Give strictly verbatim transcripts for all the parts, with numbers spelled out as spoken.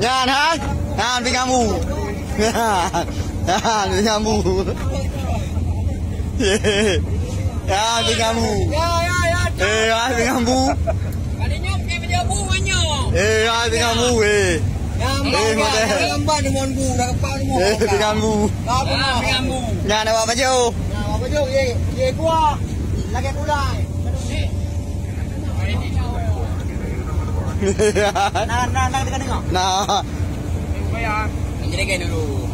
Nyan hai. Nyan pingan bu. Nyan pingan bu. Nyan pingan bu. Ya, ya, ya. Eh, hai pingan bu. Kali nyoe pakai baju bu banyak. Eh, hai pingan bu eh. Eh, model. Eh, pingan bu. Nyan awak baju. Nah, awak baju ye, ye kuah. Lagi pulai. Nah, nah, nah, kita dengar. Nah. Yang jadi kayak dulu.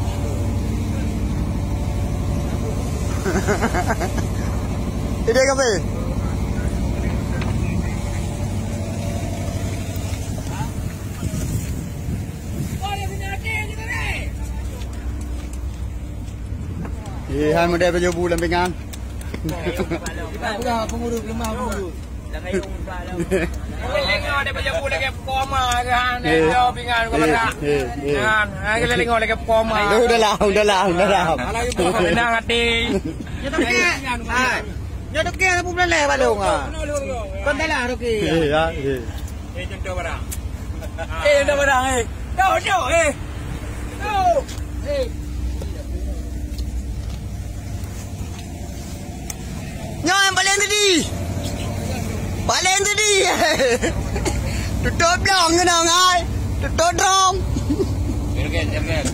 Ide kape? Eh, hai model baju bu lam pingan. Pengurus lemah pengurus. Lengok dia baju bu lagi poma kan. Eh. Dia pingan ke mana? Eh, eh. Kan, ha, kita tengok lagi poma. Dah, udahlah, udahlah, udahlah. Alah, itu. Tenang hati. Nyoe toke. Ha. Nyoe toke lampu meuleleh balong ha. Kon dalah toke. Eh, ya, eh. Eh, contoh barang. Eh, contoh barang eh. Jauh, jauh eh. Jauh. Eh. Nyoe nyang paléng tadi. Paléng tadi. Tutup blong keunoe ngai. Tutup drom. Biar kan, biar kan.